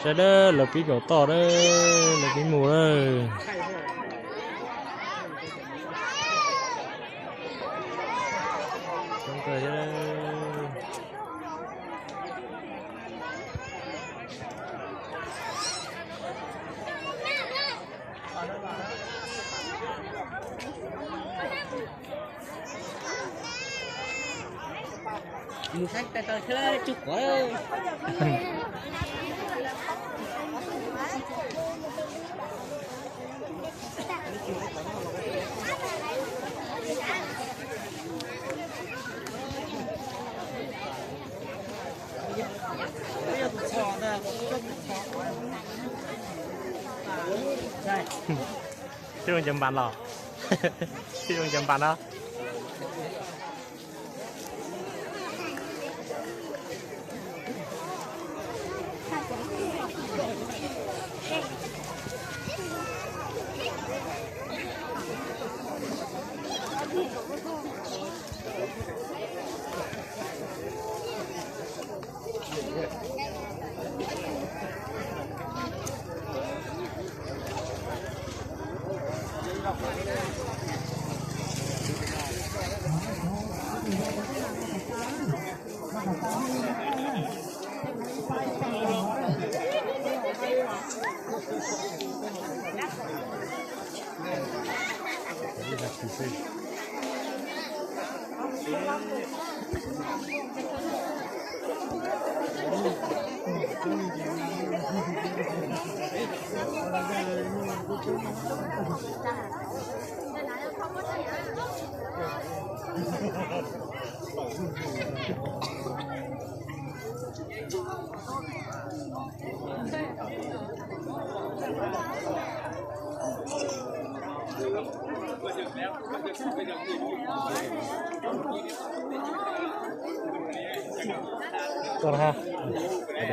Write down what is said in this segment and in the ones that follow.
Saib dawb, lawv pib nkaum toj dawb, lawv pib mus lawm. Mus saib tais taw thiab tsuj quav. Twb zoo cov npas los, twb zoo cov npas no.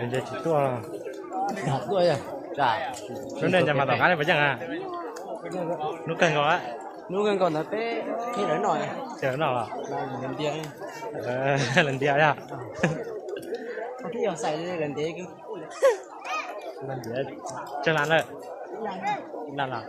Tuaj, tsis tuaj. Lub neej nyob mas tom qab li puas yeej? Hnub kawg nkaus, hnub kawg nkaus ntawd peb, peb lawv noj, lawv noj los, lawv ntiav, lawv ntiav, lawv ntiav tsawg lab lawm, lab los.